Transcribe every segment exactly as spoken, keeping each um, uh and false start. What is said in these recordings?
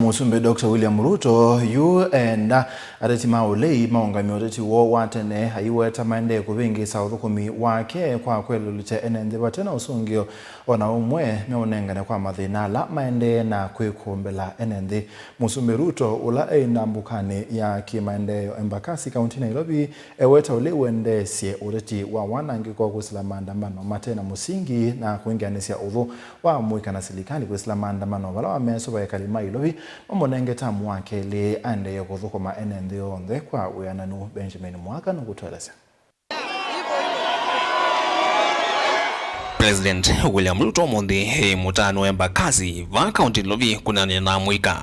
Mũsumbĩ Doctor William Ruto yu enda ateti ma ũlei maũngamye ũteti woo wa tene, aiweta maendee kũvĩngĩĩsa ũthũkũmi wake kwa kwelũlũkya ene nthĩ vate na ũsũngĩo o na ũmwe meũnengane kwa mathĩna ala maendee na kwĩkũmbĩla ene nthĩ. Mũsumbĩ Ruto, ũla e ndambũkanĩ ya kĩmaendeeo Embakasi, kaunti Nairobi, eweta ũlei ũendeesye ũteti wa wanangĩko kwĩsĩla maandamano mate na mũsingi na kũingĩanĩsya ũthũ wa amũika na silikalĩ kwĩsĩla maandamano vala wamesũva ekali ma Ilovi mamũnenge tamu wa kelĩ aendee kũthũkũma ene nthĩ onthe kwa wĩananu. Benjamin Mwaka nũkũtũelesya. President William Ruto ũmũnthĩ e mũtaanĩ wa Embakasi vaa kaunti Ilovi kũneenany'a na amũika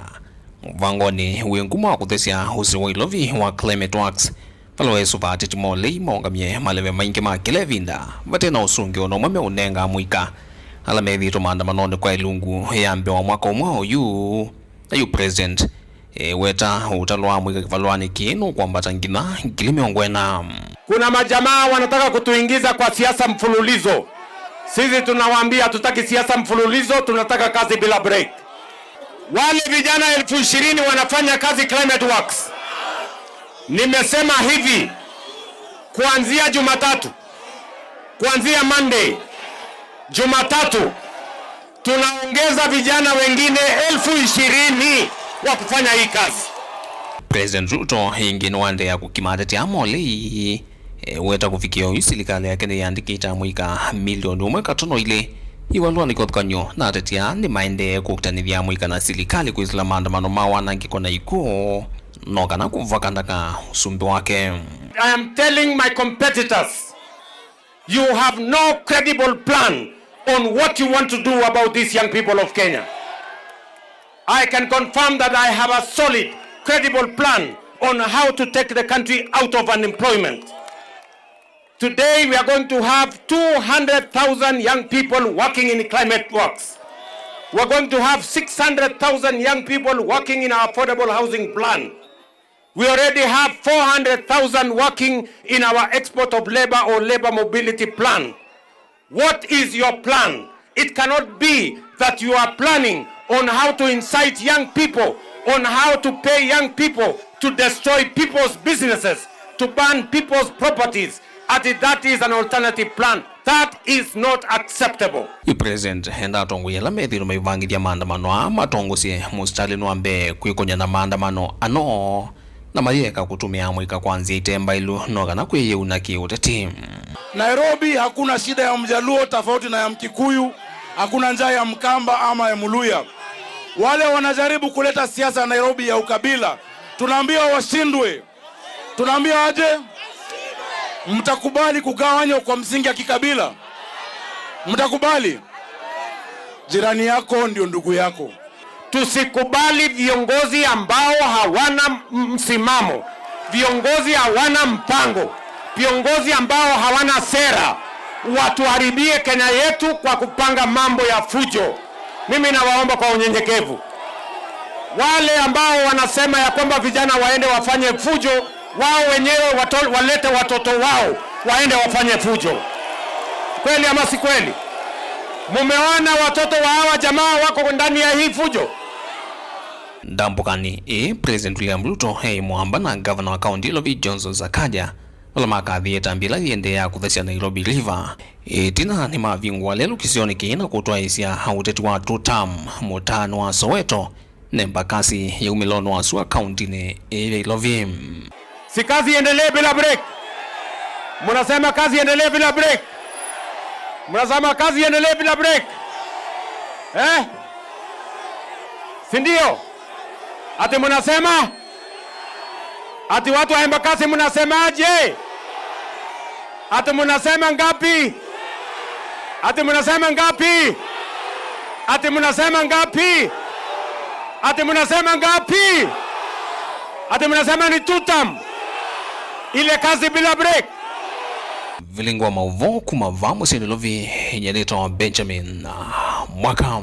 mũvangonĩ wĩ nguma wa kũthesya ũsĩ wa Ilovi wa Climate Works, vala weesũva ateti ma ũlei maũngamye maleve maingĩ ma kĩla ĩvinda vate na ũsũngĩo o na ũmwe meũnenga amũika ala methĩĩtwe maandamanonĩ kwa ĩlungu ya mbee wa mwaka ũmwe oyu. Na yu President eweta ũtalo wa amũika kĩvalũanĩ kĩĩ nũkwambata nginya ngili mĩongo ĩna. Kuna majamaa wanataka kutuingiza kwa siasa mfululizo. Sisi tunawaambia hatutaki siasa mfululizo, tunataka kazi bila break. Wale vijana elfu ishirini wanafanya kazi Climate Works. Nimesema hivi, kuanzia Jumatatu, kuanzia Monday, Jumatatu, tunaongeza vijana wengine elfu ishirini wa kufanya hii kazi. President Ruto ĩngĩ nĩwaendeea kũkima ateti aa ma ũlei, eweta kũvikĩa oyu silikalĩ yake nĩyĩandĩkĩte amũika milioni ũmwe katono ilĩ ivalũanĩ kĩvathũkany'o na ateti aa nĩmaendee kũkitanĩthya amũika na silikalĩ kwĩsĩla maandamano ma wanangĩko na ikw'ũ no kana kũvaka ndaka ũsumbĩ wake. I am telling my competitors, you have no credible plan on what you want to do about these young people of Kenya. I can confirm that I have a solid, credible plan on how to take the country out of unemployment. Today we are going to have two hundred thousand young people working in Climate Works. We are going to have six hundred thousand young people working in our affordable housing plan. We already have four hundred thousand working in our export of labor or labor mobility plan. What is your plan? It cannot be that you are planning on how to incite young people, on how to pay young people to destroy people's businesses, to burn people's properties, ati that is an alternative plan. That is not acceptable. Yu President enda atongoi ala methĩĩtwe maivangĩthya maandamano aa matongosye mũsitalĩnĩ wa mbee kwĩkony'a na maandamano ano na mayĩeka kũtũmĩa amũika kwa nzĩa ite mbaĩlu no kana kwĩyĩuna kĩũteti. Nairobi hakuna shida ya Mjaluo tofauti na ya Mkikuyu, hakuna njaa ya Mkamba ama ya Mluya. Wale wanajaribu kuleta siasa ya Nairobi ya ukabila, tunaambia washindwe. Tunaambia aje? Mtakubali kugawanywa kwa msingi ya kikabila? Mtakubali? Jirani yako ndio ndugu yako. Tusikubali viongozi ambao hawana m-, msimamo, viongozi hawana mpango, viongozi ambao hawana sera, watuharibie Kenya yetu kwa kupanga mambo ya fujo. Mimi nawaomba kwa unyenyekevu, wale ambao wanasema ya kwamba vijana waende wafanye fujo, wao wenyewe wato-, walete watoto wao waende wafanye fujo. Kweli ama si kweli? Mumeona watoto wa hawa jamaa wako ndani ya hii fujo? Ndambũkanĩ ĩĩ, President William Ruto e mũamba na ngavana wa kaunti Ilovi Johnson Sakaja, vala makathĩĩe ĩtambya yĩla yĩendeea kũthesya Nairobi River. Ĩtina nĩmavingũa lelũ kĩsionĩ kĩĩ na kũtwaĩĩsya ũteti wa two term mũtaanĩ wa Soweto na Embakasi yaumĩlonĩ wa sua kauntinĩ ĩĩ ya Ilovi. Si kazi iendelee bila break? Mnasema kazi iendelee bila break? Mnasema kazi iendelee bila break? Eh? Si ndio? Ati mnasema? Ati watu wa Embakasi mnasemaje? Ati mnasema ngapi? Ati mnasema ngapi? Ati mnasema ngapi? Ati mnasema ngapi? Ati mnasema ni two term? Ile kazi bila break? Vilingwa maũvoo kuma vaa mũsyĩ Nairobi, nyenetwa Benjamin Mwaka.